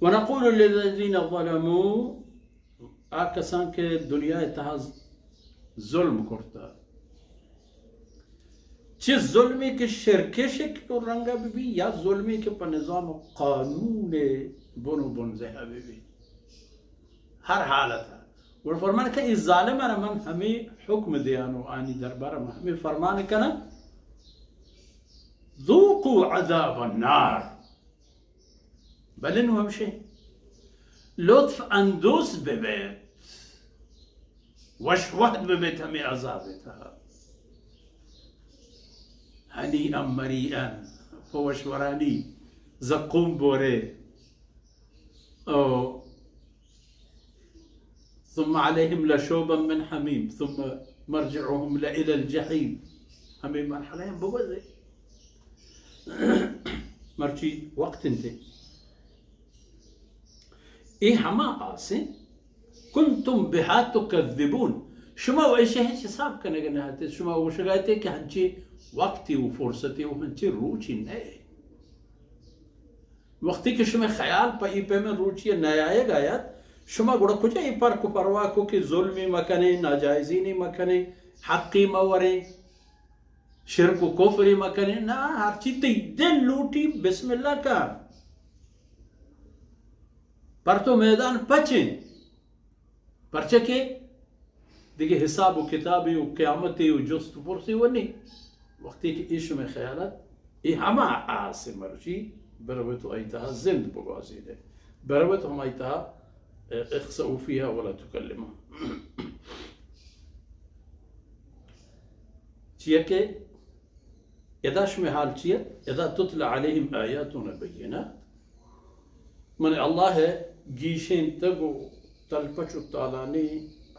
ونقول للذین ظلموا، آ کسان کہ دنیا تہا ظلم کرتا، چہ ظلمی کہ شرکش رنگا بہ بی یا ظلمی کہ پہ نظام و قانون بن و بنزہ بہ بی، ہر حالتا گڑا فرمان کہ ای ظالمانا من ہمے حکم دیان و آنی دربارا من ہمے فرمان کناں، ذوقوا عذاب النار۔ بلے نوں ہمشے لطف اندوز بہ بیت، وش وہد بہ بیت ہمے عذاب تہا۔ ہنیئا مریئا، پہ وش ورانی زقوم بورے۔ او ثم عليهم لشوبا من حميم ثم مرجعهم لإلى الجحيم۔ ہمے مرحلہ ہم بگوزے۔ مرچی وقت انتے۔ اے ہما آسیں، کنتم بها تکذبون۔ شما و ایشی ہچ حساب کنگ نہ اتیت۔ شما گوشگا اتیت کہ ہنچی وقتی و فرصتی و ہنچی روچی نئے۔ وقتی کہ شمئے خیال پہ اے پیمیں روچی ء نیایگ ء ات، شما گڑا کجا اے پرک و پرواہ کو کہ ظلمی مکنیں، ناجائزینی مکنیں، حقی موریں، شرک و کفری مکنیں؟ نا، ہرچی تئی دل لوٹی بسم اللہ کن، پر تو میدان پچیں۔ پرچہ کہ دگہ حساب و کتابے و قیامتے و جست و پرسے و نی۔ وقتی کہ اے شمئے خیال ات، اے ہما آس مرچی، بروت و آئی تہا زند بگوازینے۔ بروت ہمائی تہا، اخسئوا فیها ولا تکلمون۔ چیا کہ ادا شمئے حال چی ات؟ اذا تتلی علیہم آیاتنا بینات، من اللہ ء گیشینتگ و تلپچ و تالانی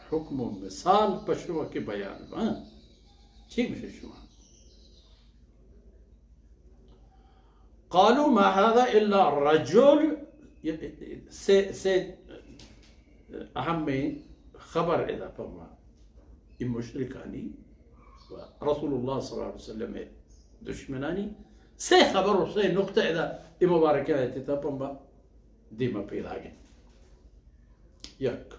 حکم و مثال پہ شما کہ بیان بنت، چی گوشے شما؟ قالوا ما هذا الا رجل، سے، سے اہمیں خبر ادا پما اے مشرکانی و رسول اللہ صلی اللہ علیہ وسلم ء دشمنانی سے خبر و سے نقطہ ادا اے مبارکہ آیت تا پما دیما پیداگ انت۔ یک،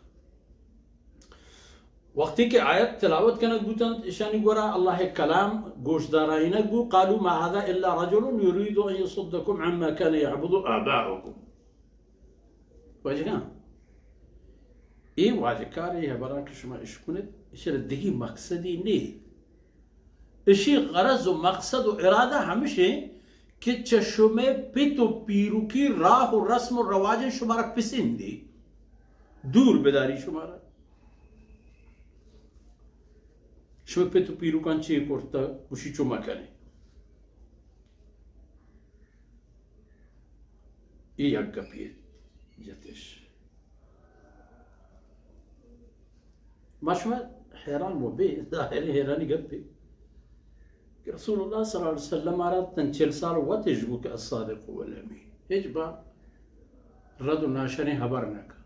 وقتی کہ آیت تلاوت کنگ بوتنت، اشانی گورا اللہ ء کلام گوشدارائینگ بو، قالوا ما هذا الا رجل يريد ان يصدكم عما كان يعبد آباؤكم۔ واجہ جان، اے واجہ کار، اے حبراں کہ شما اشکنت، اشرا دگی مقصدی نے۔ اشی غرض و مقصد و ارادہ ہمشیں کہ چہ شمے پت و پیروکی راہ و رسم و رواجیں شمارا پسندی، دور بداری شمارا۔ شمے پت و پیروکان چے کرتہ، گوشی چو مکنے۔ اے یک گپے جتش۔ ما شما حیران و بے، ظاہر حیرانی گپے کہ رسول اللہ صلی اللہ علیہ وسلم آرا تن چل سال وتش گو کہ الصادق والامین۔ ہچ با رد و ناشریں حبر نہ کن۔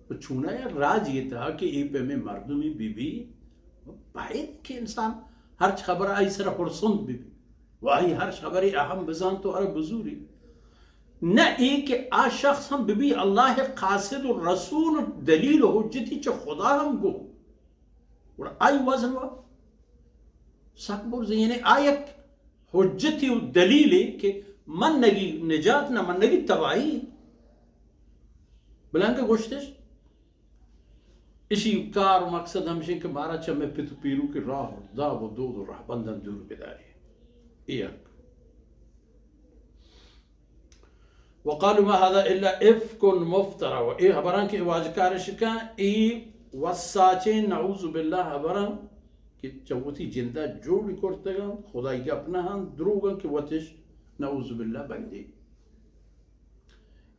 و چونایا راجی تہا کہ اے پیمیں مردمی بی بی، باید کہ انسان ہرچ خبر آئی سر ہرسند بی بی۔ و آئی ہر خبرے اہم بزانت و ہر بزوری۔ نہ اے کہ آ شخص ہم ببی اللہ قاصد و رسول و دلیل و حجتی چہ خدا ہم گو۔ گڑا آئی وزن و سک برز، یعنی آ یک حجتی و دلیلے کہ منگی نجات نہ منگی تباہی۔ بلانکہ گوشتش، اشی کار و مقصد ہمشیں کہ مارا چہ مئے پت و پیروک راہ و داب و دود و رہبنداں دور بداری۔ اے یک۔ وقالوا ما هذا الا افک مفترى، و اے حبراں کہ واجکار شکاں، اے وساچیں نعوذ باللہ حبراں کہ چہ وتی جندا جوڑ کرتگاں، خدائی گپ نہ ہاں، دروگاں کہ وتش نعوذ باللہ بندی۔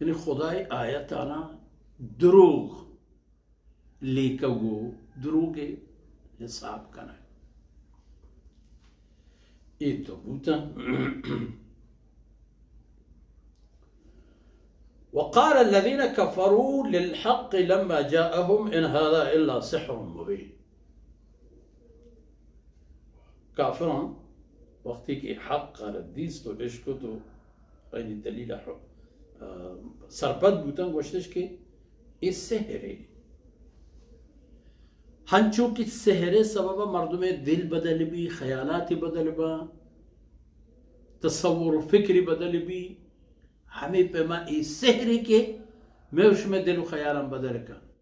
یعنی خدائی آیتانا دروگ لیکگ و دروگے حساب کنگ۔ اے تو بوتاں۔ وقال الذين كفروا للحق لما جاءهم إن هذا إلا سحر مبين۔ کافراں وقتی کہ حق را دیست و اشکت و آئی دلیل حق، سرپد بوتن، گوشتش کہ اے سحرے۔ ہنچو کہ سحرے سبب مردمے دل بدل بی، خیالات بدل با، تصور و فکر بدل بی، ہمے پیما اے سحرے کہ میں و شمے دل و خیالاں بدل کن۔